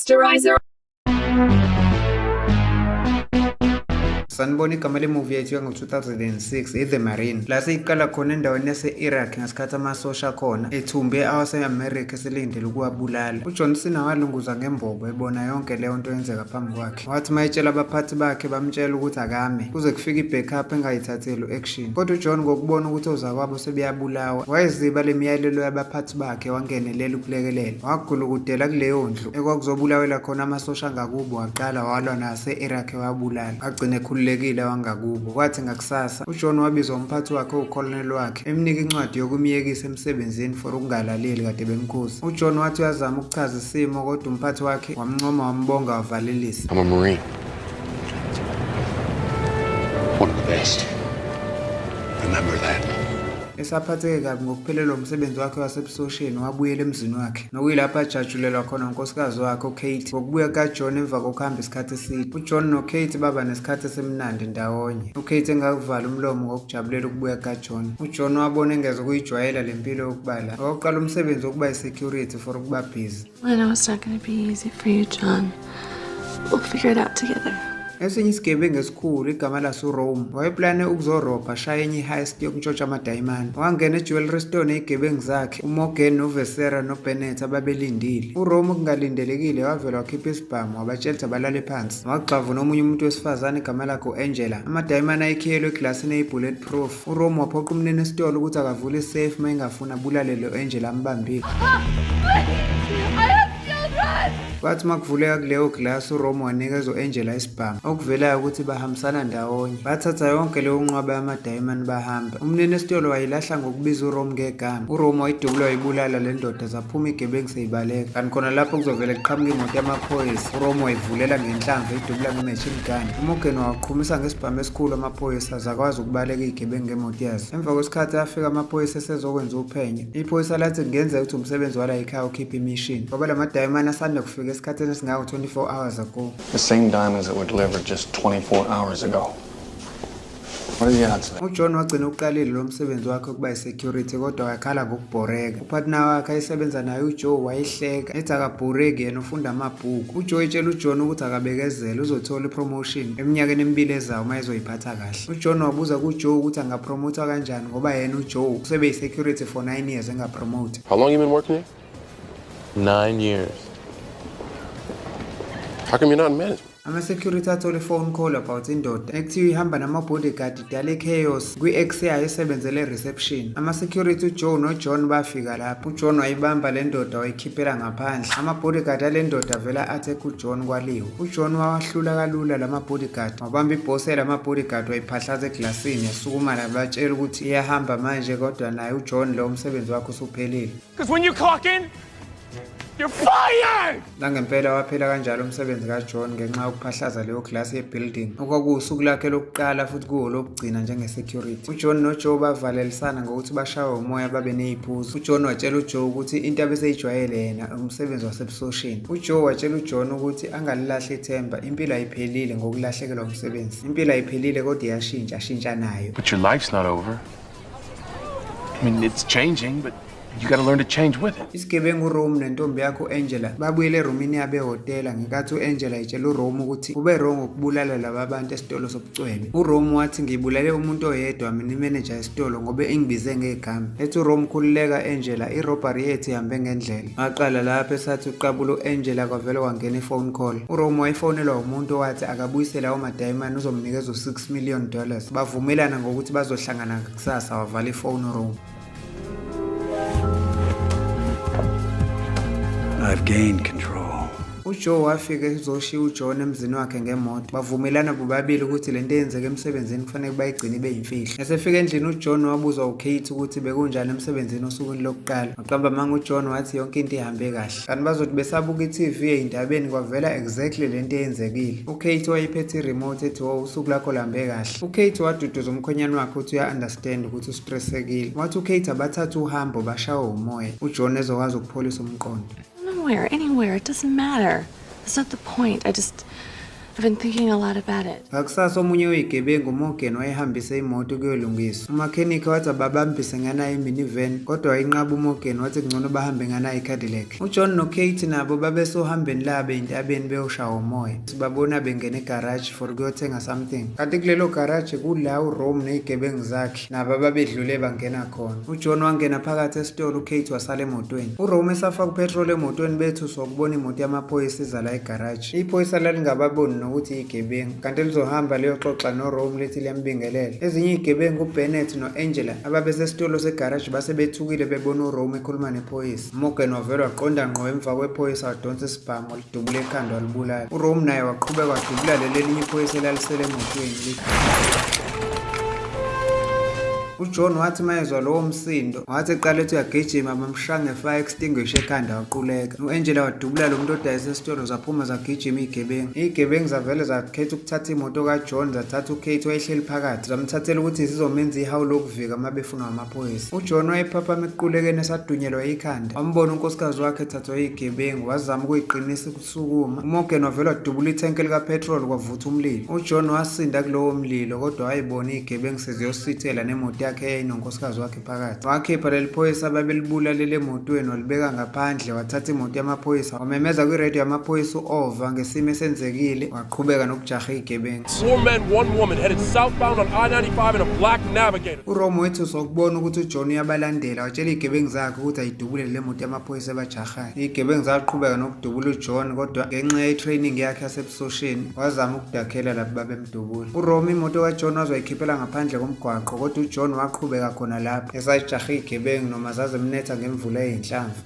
Posterizer. Sanibona, igama lemuvi yethu yango-2006 i-The Marine, la seyiqala khona endaweni yase-Iraq ngesikhathi amasosha akhona ethumbe awase-America eselindele ukuwabulala. UJohn Cena walunguza ngembobo ebona yonke leyo nto yenzeka phambi kwakhe. Wathi uma etshela abaphathi bakhe, bamtshela ukuthi akame kuze kufike i-backup engayithatheli u-action. Kodwa uJohn, ngokubona ukuthi ozakwabo sebeyabulawa, wayeziba le miyalelo yabaphathi bakhe, wangenelela ukulekelela. Wagulukudela kuleyo ndlu ekwakuzobulawela khona amasosha angakubo, waqala walwa nase-Iraq, wabulala, agcina ekhululekile wangakubo. Kwathi ngakusasa uJohn wabizwa umphathi wakhe, uwucolonel wakhe, emnika incwadi yokumyekisa emsebenzini for ukungalaleli kade bemkhuza. UJohn wathi uyazama ukuchaza isimo, kodwa umphathi wakhe wamncoma, wambonga, wavalelisa. I'm a Marine. One of the best. Remember that. Esaphatheke kabi ngokuphelelwa umsebenzi wakhe wasebusosheni, wabuyela emzini wakhe, nokuyilapho ajatshulelwa khona unkosikazi wakhe uKate ngokubuya kukaJohn emva kokuhamba isikhathi eside. UJohn noKate baba nesikhathi esimnandi ndawonye, uKate engakuvala umlomo ngokujabulela ukubuya kukaJohn. UJohn wabona engeze ukuyijwayela le mpilo yokubala, waqala umsebenzi wokuba yi-security for ukuba busy. I know it's not going to be easy for you, John. We'll figure it out together. Esinye isigebengu esikhulu, igama laso uRome, wayeplane ukuzorobha, ashaya enye i-heist yokuntshontsha amadayimani. Wangena e-jewelry store nezigebengu zakhe uMorgan noVesera noBennett ababelindile. URome kungalindelekile wavela wakhipha isibhamu, wabatshela ukuthi abalale phansi. Wagxavuna omunye umuntu wesifazane igama lakhe u-Angela. Amadayimani ayikhiyelwe eglasini eyi-bullet proof. URome waphoqa umnini esitolo ukuthi akavule i-safe, uma engafuni abulale lo Angela ambambile. Kwathi uma kuvuleka kuleyo glasi, uRome wanikeza u-Angela isibhamu, okuvelayo ukuthi bahambisana ndawonye. Bathatha yonke leyo nqwaba yamadayimani bahamba. Umnini esitolo wayilahla ngokubiza uRome ngegama. URome wayidubula, wayibulala le ndoda, zaphuma igebengu seyibaleka. Kanti khona lapho kuzovele kuqhamuka imoto yamaphoyisa. URome wayivulela ngenhlamvu, eyidubula nge-machine gun. UMorgan waqhumisa ngesibhamu esikhulu amaphoyisa, zakwazi ukubaleka iy'gebengu ngemoto yazo. Emva kwesikhathi afika amaphoyisa esezokwenza uphenyo. Iphoyisa lathi kungenzeka ukuthi umsebenzi wala ekhaya ukhiphe imishini, ngoba la madayimani asanda kufika esikhathini esingango-24 hours ago. The same diamonds that were delivered just 24 hours ago. What are the odds of that? UJohn wagcina uqalile lo msebenzi wakhe ukuba yi-security, kodwa wakhala ngokubhoreka. Upartner wakhe ayesebenza naye uJoe wayehleka ethi akabhoreki, yena ufunda amabhuku. UJoe etshela uJohn ukuthi akabekezele, uzothola i-promotion eminyakeni emibili ezayo uma ezoyiphatha kahle. UJohn wabuza kuJoe ukuthi angapromothwa kanjani, ngoba yena uJoe usebe yi-security for 9 years engapromote. How long you been working here? 9 years. How come you're not in management? Ama-security athole i-phone call about indoda ekuthiwa ihamba nama-bodyguard, idale chaos kwi-ex yayo esebenzele e-reception. Ama-security uJoe noJohn bafika lapho. UJohn wayibamba le ndoda, wayikhiphela ngaphandle. Ama-bodyguard ale ndoda vela attack uJohn, kwaliwe. UJohn wawahlula kalula lama-bodyguard, wabamba ibhosi yalama-bodyguard, wayiphahlaza eglasini, yasukuma labatshela ukuthi iyahamba manje, kodwa naye uJohn lo umsebenzi wakhe usuphelile. Because when you clock in, you're fired! Nangempela waphela kanjalo umsebenzi kaJohn ngenxa yokuphahlaza leyo glasi ye-building, okwakuwusuku lakhe lokuqala futhi kuwo lokugcina njenge-security. UJohn noJoe bavalelisana ngokuthi bashawe umoya, babe ney'phuzo. UJohn watshela uJoe ukuthi into abeseyijwayele yena umsebenzi wasebusosheni. UJoe watshela uJohn ukuthi angalilahli ithemba, impilo ayiphelile ngokulahlekelwa umsebenzi. Impilo ayiphelile, kodwa iyashintsha, shintsha nayo. But your life's not over. I mean, it's changing, but you gotta learn to change with it. Isigebengu uRome nentombi yakhe u-Angela babuyele erumini yabo ehhotela ngenkathi u-Angela etshela uRome ukuthi ube wrong ukubulala laba bantu esitolo sobucwebe. URome wathi, "Ngibulale umuntu oyedwa mina, imeneja yesitolo, ngoba engibize ngegama." Ethi uRome, "Khululeka Angela, i-robbery yethu ihambe ngendlela." Waqala lapho esathi uqabula u-Angela, kwavele kwangena i-phone call. URome wayefonelwa umuntu owathi akabuyise lawo madayimani, uzomnikeza u-$6 million. Bavumelana ngokuthi bazohlangana kusasa, wavala ifoni uRome. I've gained control. UJoe wafika ezoshiya uJohn emzini wakhe ngemoto. Bavumelana bobabili ukuthi lento eyenzeka emsebenzini kufanele bayigcine ibe yimfihlo. Esefika endlini uJohn wabuzwa uKate ukuthi bekunjani emsebenzini osukwini lokuqala. Waqamba amanga uJohn, wathi yonke into ihambe kahle. Kanti bazothi besabuka i-TV ey'ndabeni kwavela exactly lento eyenzekile. UKate wayiphethe i-remote, ethi, "Wo, usuku lakho luhambe kahle." UKate waduduza umkhonyane wakhe ukuthi uya-understand ukuthi ustressekile. Wathi uKate abathathe uhambo, bashawe umoya, uJohn ezokwazi ukupholisa umqondo. Nowhere, anywhere. It doesn't matter. That's not the point. I just. I've been thinking a lot about it. Ngakusasa omunye wezigebengu uMorgan wayehambise imoto kuyolungiswa. Umakhenikhi wathi ababambise nganayo i-minivan kodwa wayinqaba uMorgan wathi kungcono bahambe nganayo i-Cadillac. UJohn noKate nabo babesohambeni labo ey'ntabeni beyoshawa umoya. Sibabona bengena egaraji for ukuyothenga something. Kanti kulelo garaji kula uRome ney'gebengu zakhe nabo ababedlule bangena khona. UJohn wangena phakathi esitolo uKate wasala emotweni. URome esafaka upetrol emotweni bethuswa ukubona imoto yamaphoyisa iza la egaraji. Iphoyisa lalingababoni nokuthi iyigebengu kanti lizohamba liyoxoxa noRome lithi liyambingelela. Ezinye iy'gebengu uBennett no-Angela ababesesitolo segaraji base bethukile bebona uRome ekhuluma nephoyisa. UMorgan wavele waqonda ngqo emva kwephoyisa wadonsa isibhamu walidubula ekhanda walibulala. URome naye waqhubeka wadubula leli elinye iphoyisa elalisele emotweni. UJohn wathi mayezwa lowo msindo wathi eqala ethi uyagijima bamshaya nge-fire extinguisher ekhanda waquleka. U-Angela wadubula lo muntu odayisa esitolo zaphuma zagijima iy'gebengu. Iy'gebengu zavele zakhetha ukuthatha imoto kaJohn zathatha uKate wayehleli phakathi zamthathela ukuthi zizomenza ihawu lokuvika uma befunwa amaphoyisa. UJohn wayephaphama ekuqulekeni esadunyelwa ikhanda. Wambona unkosikazi wakhe ethathwa iy'gebengu wazama ukuyiqinisa ukusukuma. UMorgan wavele wadubula ithenki likapetrol kwavutha umlilo. UJohn wasinda kulowo mlilo kodwa wayibona iy'gebengu seziyosithela nemoto yakhe eyayinonkosikazi wakhe phakathi. Wakhipha leli phoyisa ababelibulalele emotweni walibeka ngaphandle wathatha imoto yamaphoyisa wamemeza kwirediyo yamaphoyisa u-ova ngesimo esenzekile waqhubeka nokujaha iy'gebengu. 4 men, 1 woman headed southbound on I-95 in a black Navigator. URome wethuswa ukubona ukuthi uJohn uyabalandela watshela iy'gebengu zakhe ukuthi ayidubule le moto yamaphoyisa ebajahayo. Iy'gebengu zaqhubeka nokudubula uJohn kodwa ngenxa ye-training yakhe yasebusosheni wazama ukudakhela lapho babemdubula. URome imoto kaJohn waze wayikhiphela ngaphandle komgwaqo kodwa uJohn waqhubeka khona lapho esajaha iy'gebengu noma zazimnetha ngemvula eyinhlamvu.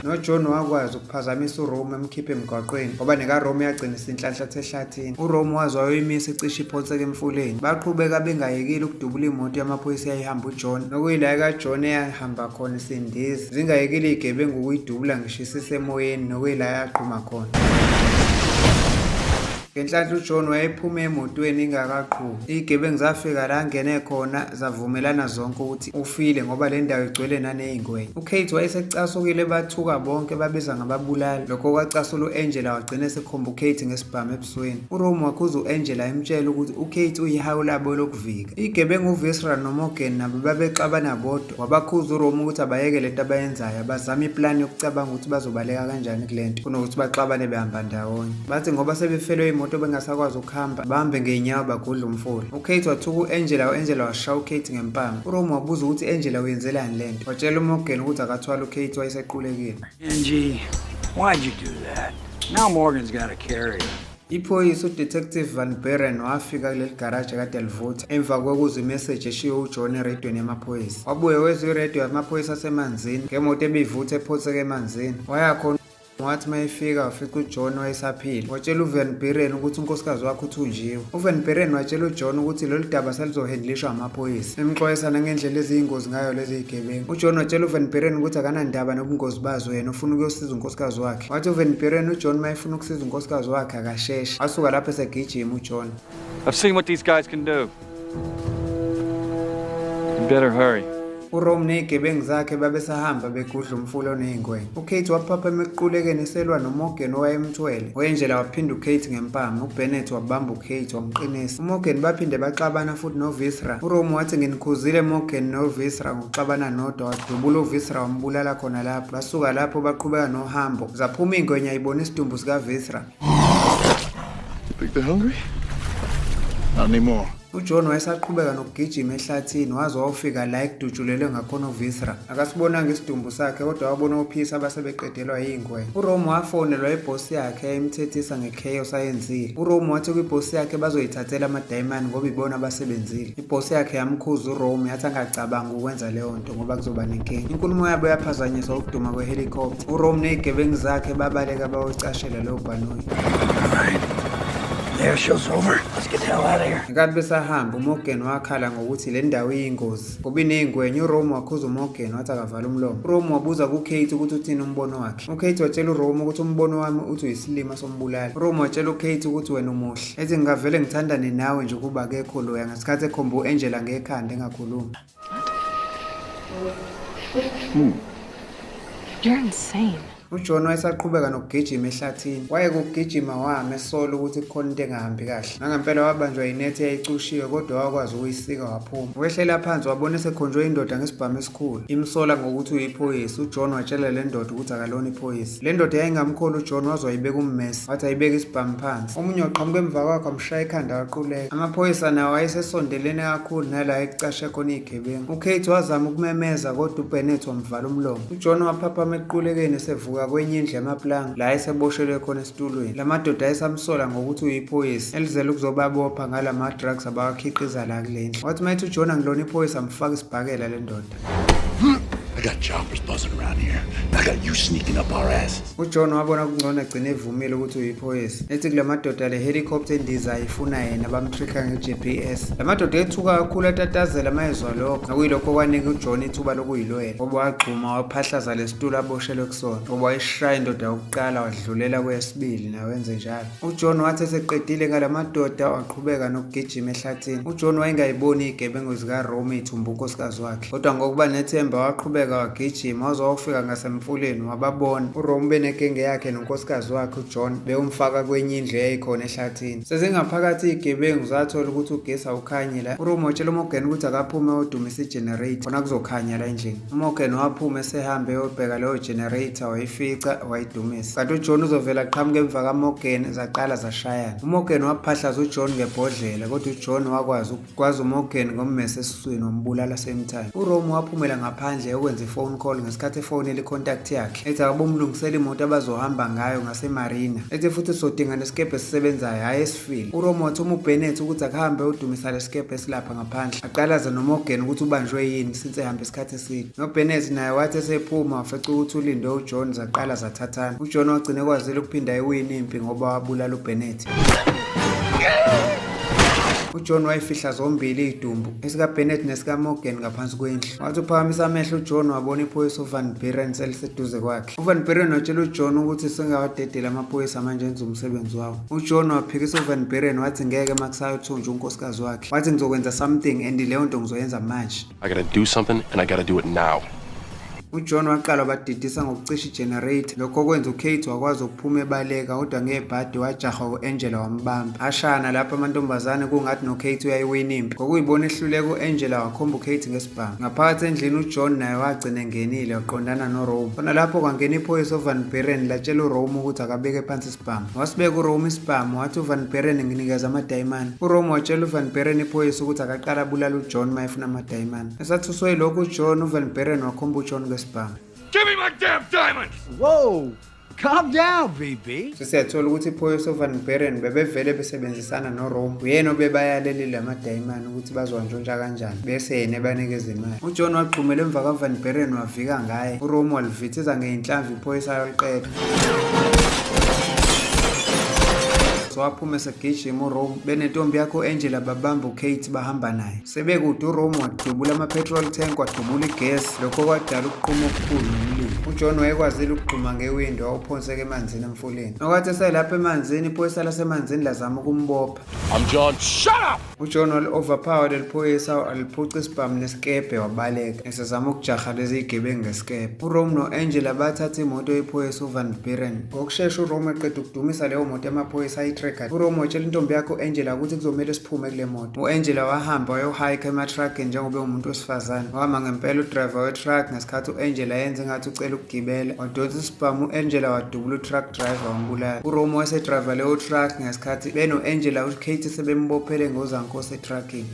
NoJohn wakwazi ukuphazamisa uRome emkhiphe emgwaqweni ngoba nekaRome yagcina isinhlanhlatha ehlathini. URome waze wayoyimisa icishe iphonseka emfuleni. Baqhubeka bengayekile ukudubula imoto yamaphoyisa eyayihamba uJohn nokuyila ekaJohn eyahamba khona isindiza. Zingayekile iy'gebengu ukuyidubula ngisho isisemoyeni nokuyila yaqhuma khona. Ngenhlanhla uJohn wayephume emotweni ingakaqhumi. Iy'gebengu zafika la angene khona zavumelana zonke ukuthi ufile ngoba le ndawo igcwele naney'ngwenya. UKate wayesecasukile bathuka bonke babiza ngababulali. Lokho kwacasula u-Angela wagcina esekhomba uKate ngesibhamu ebusweni. URome wakhuza u-Angela emtshela ukuthi uKate uyihawu labo lokuvika. Iy'gebengu uVisra noMorgan nabo babexabana bodwa. Wabakhuza uRome ukuthi abayeke lento abayenzayo, abazame iplani yokucabanga ukuthi bazobaleka kanjani kule nto kunokuthi baxabane behamba ndawonye. Bathi ngoba sebefelwe imoto bengasakwazi ukuhamba, bahambe ngey'nyawo bagudla umfula. UKate wathuka u-Angela, u-Angela washaya uKate ngempama. URome wabuza ukuthi Angela uyenzelani le nto. Watshela uMorgan ukuthi akathwale uKate wayesequlekile. Angie, why'd you do that? Now Morgan's got to carry her. Iphoyisa uDetective Van Buren wafika kuleli garaji akade livutha emva kokuzwa imeseji eshiwo uJohn erediyweni yamaphoyisa. Wabuye wezwa irediyo yamaphoyisa asemanzini ngemoto ebivutha ephonseke emanzini. Waya khona wathi uma efika wafica uJohn wayesaphila. Watshela uVan Buren ukuthi unkosikazi wakhe uthunjiwe. UVan Buren watshela uJohn ukuthi lolu daba selizohendlishwa amaphoyisa. Emxwayisa nangendlela eziyingozi ngayo lezi zigebengu. UJohn watshela uVan Buren ukuthi akanandaba nobungozi bazo yena ufuna ukuyosiza unkosikazi wakhe. Wathi uVan Buren uJohn uma efuna ukusiza unkosikazi wakhe akasheshe. Wasuka lapho esegijima uJohn. I've seen what these guys can do. You better hurry. URome ney'gebengu zakhe babesahamba begudla umfula oney'ngwenya. UKate waphaphama ekuqulekeni eselwa noMorgan owayemthwele. U-Angela waphinda uKate ngempama, uBennett wabamba uKate wamqinisa. UMorgan baphinde baxabana futhi noVisra. URome wathi nginikhuzile Morgan noVisra ngokuxabana nodwa, wadubula uVisra wambulala khona lapho. Basuka lapho baqhubeka nohambo. Zaphuma iy'ngwenya ibona isidumbu sikaVisra. You think they're hungry? Not anymore. UJohn wayesaqhubeka nokugijima ehlathini waze wawufika la ekudutshulelwe ngakhona uVisra. Akasibonanga isidumbu sakhe kodwa wabona ophisa abasebeqedelwa yingwenya. URome wafonelwa ibhosi yakhe eyayimthethisa ngechaos ayenzile. URome wathi kwibhosi yakhe bazoyithathela amadayimani ngoba ibona abasebenzile. Ibhosi yakhe yamkhuza uRome yathi angacabangi ukwenza leyo nto ngoba kuzoba nenkinga. Inkulumo yabo yaphazanyiswa ukuduma kwehelicopter. URome ney'gebengu zakhe babaleka bayocashela leyo bhanoyi. The air show's over. Let's get the hell out of here. Ngenkathi besahamba uMorgan wakhala ngokuthi le ndawo iyingozi ngoba iney'ngwenya. URome wakhuza uMorgan wathi akavala umlomo. URome wabuza kuKate ukuthi uthini umbono wakhe. UKate watshela uRome ukuthi umbono wami uthi uyisilima sombulali. URome watshela uKate ukuthi wena umuhle, ethi ngingavele ngithandane nawe nje ukuba akekho loya, ngesikhathi ekhomba u-Angela ngekhanda engakhulumi. You're insane. UJohn wayesaqhubeka nokugijima ehlathini. Wayeka ukugijima wama esola ukuthi kukhona into engahambi kahle. Nangempela wabanjwa yinethi eyayicushiwe kodwa wakwazi ukuyisika waphuma. Wehlela phansi wabona esekhonjwe indoda ngesibhamu esikhulu. Imsola ngokuthi uyiphoyisa. UJohn watshela le ndoda ukuthi akalona iphoyisa. Le ndoda yayingamkholi uJohn waze wayibeka ummese. Wathi ayibeke isibhamu phansi. Omunye waqhamuka emva kwakhe wamshaya ekhanda waquleka. Amaphoyisa nawo ayesesondelene kakhulu nala ekucashe khona iy'gebengu. UKate wazama ukumemeza kodwa uBennett wamvala umlomo. UJohn waphaphama ekuqulekeni esevuka kwenye indlu yamaplanga la eseboshelwe khona esitulweni. La madoda ayesamsola ngokuthi uyiphoyisa elizele ukuzobabopha ngala ma-drugs abawakhiqiza la kule ndlu. Wathi uma ethi uJohn angilona iphoyisa amfaka isibhakela le ndoda. I got choppers buzzing around here. I got you sneaking up our asses. UJohn wabona kungcono agcine evumile ukuthi uyiphoyisa. Ethi kula madoda le helicopter endiza ifuna yena bamtricka nge-GPS. La madoda ethuka kakhulu atatazela mayezwa lokho. Nokuyilokho okwanika uJohn ithuba lokuyilwela. Ngoba wagxuma waphahlaza lesitulo aboshelwe kusona. Ngoba wayishaya indoda yokuqala wadlulela kweyesibili naye wenze njalo. UJohn wathi eseqedile ngala madoda waqhubeka nokugijima ehlathini. UJohn wayengayiboni iy'gebengu zikaRome ithumba unkosikazi wakhe. Kodwa ngokuba nethemba waqhubeka wagijima waze wayofika ngasemfuleni wababona. URome benegenge yakhe nonkosikazi wakhe uJohn bewumfaka kwenye indlu eyayikhona ehlathini. Sezingaphakathi iy'gebengu zathola ukuthi ugesi awukhanyi la. URome watshela uMorgan ukuthi akaphume ayodumisa i-generator khona kuzokhanya la endlini. UMorgan waphuma esehambe eyobheka leyo generator wayifica wayidumisa. Kanti uJohn uzovela aqhamuke emva kaMorgan zaqala zashayana. UMorgan waphahlaza uJohn ngebhodlela kodwa uJohn wakwazi ukugwaza uMorgan ngommese esiswini wambulala same time. URome waphumela ngaphandle eyokwenza i-phone call ngesikhathi efonela i-contact yakhe ethi akabomlungisela imoto abazohamba ngayo ngaseMarina. Ethi futhi sodinga nesikebhe esisebenzayo hhayi esifile. URome wathuma uBennett ukuthi akuhambe eyodumisa lesikebhe esilapha ngaphandle. Aqalaze noMorgan ukuthi ubanjwe yini since ehambe isikhathi eside. NoBennett naye wathi esephuma wafica ukuthi ulindwe uJohn zaqala zathathana. UJohn wagcina ekwazile ukuphinda ayiwine impi ngoba wabulala uBennett. UJohn wayefihla zombili izidumbu, esikaBennett nesikaMorgan ngaphansi kwendlu. Wathi uphakamisa amehlo uJohn wabona iphoyisa uVan Buren seliseduze kwakhe. UVan Buren watshela uJohn ukuthi sengawadedela amaphoyisa manje enza umsebenzi wawo. UJohn waphikisa uVan Buren wathi ngeke makusayothunjwa unkosikazi wakhe. Wathi ngizokwenza something and leyo nto ngizoyenza manje. I gotta do something and I gotta do it now. UJohn waqala wabadidisa ngokucisha igenerator. Lokho kwenza uKate wakwazi ukuphuma ebaleka kodwa ngebhadi wajahwa u-Angela wambamba. Ashana lapho amantombazane kungathi noKate uyayiwina impi. Ngokuyibona ehluleka u-Angela wakhomba uKate ngesibhamu. Ngaphakathi endlini uJohn naye wagcina engenile waqondana noRome. Khona lapho kwangena iphoyisa uVan Buren latshela uRome ukuthi akabeke phansi isibhamu. Wasibeka uRome isibhamu wathi uVan Buren nginikeza amadayimani. URome watshela uVan Buren iphoyisa ukuthi akaqala abulala uJohn uma efuna amadayimani. Esathuswe yilokhu uJohn, uVan Buren wakhomba uJohn ngesibhamu. Give me my damn diamonds! Whoa! Calm down, VB. Sesiyathola ukuthi iphoyisa uVan Buren bebevele besebenzisana noRome. Uyena obebayalelile amadayimani ukuthi bazowantshontsha kanjani bese yena ebanikeza imali. UJohn wagxumela emva kaVan Buren wavika ngaye. URome walivithiza ngey'nhlamvu iphoyisa yaliqeda. Waphuma esegijima uRome benentombi yakhe u-Angela babamba uKate bahamba naye. Sebekude uRome wadubula ama-petrol tank wadubula igesi lokho kwadala ukuqhuma okukhulu nomlilo. UJohn wayekwazile ukugxuma ngewindi wawuphonseka emanzini emfuleni. Okwathi eselapha emanzini iphoyisa lasemanzini lazama ukumbopha. I'm John. Shut up! UJohn wali-overpower leli phoyisa waliphuca isibhamu nesikebhe wabaleka esezama ukujaha lezi zigebengu ngesikebhe. URome no-Angela bathatha imoto yephoyisa uVan Buren. Ngokushesha uRome eqeda ukudumisa leyo moto yamaphoyisa ayi-tracker. URome watshela intombi yakhe u-Angela ukuthi kuzomele siphume kule moto. U-Angela wahamba wayohayikha emathrakini njengoba engumuntu wesifazane. Wahamba ngempela udrayiva we-truck ngesikhathi u-Angela yenza engathi ucela ukugibela. Wadonsa isibhamu u-Angela wadubula u-truck driver wambulala. URome wayesedrayiva leyo truck ngesikhathi beno-Angela uKate sebembophele ngozankosi etruckini.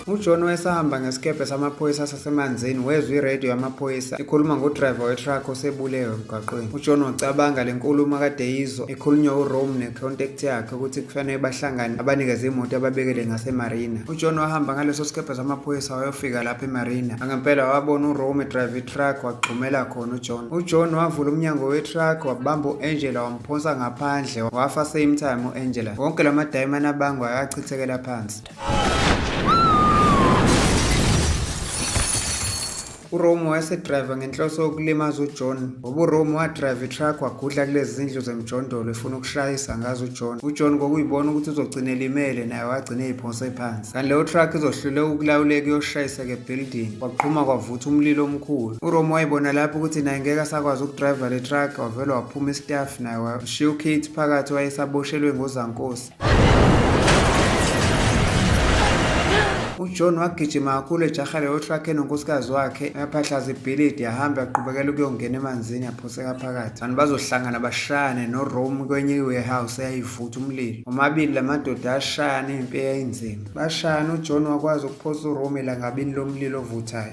UJohn wayesahamba ngesikebhe samaphoyisa sasemanzini wezwa irediyo yamaphoyisa ikhuluma ngodrayiva we-truck osebulewe emgwaqweni. UJohn wacabanga le nkulumo akade eyizwa ikhulunywa uRome ne-contact yakhe ukuthi kufanele bahlangane abanikeze imoto ababekele ngasemarina. UJohn wahamba ngaleso sikebhe samaphoyisa wayofika lapha emarina. Angempela wabona uRome edrayiva i-truck wagxumela khona uJohn. UJohn wavula umnyango we-truck wabamba u-Angela wamphonsa ngaphandle wafa same time u-Angela. Wonke lamadayimani abangwa ayachithekela phansi. URome wayesedrayiva ngenhloso yokulimaza uJohn ngoba uRome wadrayiva i-truck wagudla kulezi zindlu zemjondolo efuna ukushayisa ngazo uJohn. UJohn ngokuyibona ukuthi uzogcina elimele naye wagcina eyiphonse phansi. Kanti leyo truck izohluleka ukulawuleka iyoshayiseka ebuilding. Kwaqhuma kwavutha umlilo omkhulu. URome wayibona lapho ukuthi naye ngeke asakwazi ukudrayiva le truck wavele waphuma istaff naye washiya uKate phakathi wayesaboshelwe ngozankosi. UJohn wagijima kakhulu ejaha leyo truck enonkosikazi wakhe yaphahlaza ibhilidi yahamba yaqhubekela ukuyongena emanzini yaphoseka phakathi. Kanti bazohlangana bashayane noRome kwenye i-warehouse eyayivutha umlilo. Omabili la madoda ashayana impi eyayinzima. Bashayana uJohn wakwazi ukuphosa uRome elangabini lomlilo ovuthayo.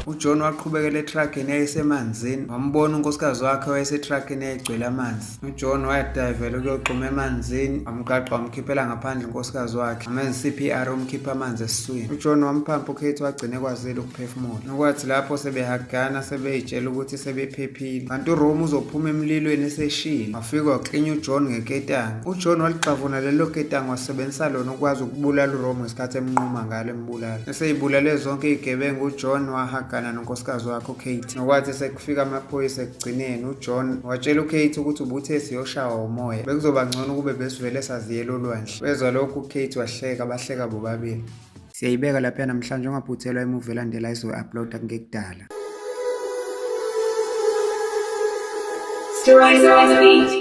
UJohn waqhubekela etruckini eyayisemanzini wambona unkosikazi wakhe wayesetruckini eyayigcwele amanzi. UJohn wayadayivela ukuyogxuma emanzini wamqaqa wamkhiphela ngaphandle unkosikazi wakhe wamenza CPR umkhipha amanzi esiswini. UJohn wamphampa uKate wagcina ekwazile ukuphefumula. Okwathi lapho sebehagana sebeyitshela ukuthi sebephephile kanti uRome uzophuma emlilweni eseshile. Wafika waklinya uJohn ngeketanga. UJohn walixavuna lelo ketanga wasebenzisa lona ukwazi ukubulala uRome ngesikhathi emnquma ngalo embulala. Eseyibulale zonke izigebengu uJohn wahagana nonkosikazi wakhe uKate. Nokwathi sekufika amaphoyisa ekugcineni uJohn watshela uKate ukuthi ubuthe siyoshawa umoya. Bekuzoba ngcono ukube besivele saziyela olwandle. Wezwa lokhu uKate wahleka bahleka bobabili. Siyayibeka lapha namhlanje ungaphuthelwa imuvi elandela izoyi-uploada kungekudala. Stories on the beat.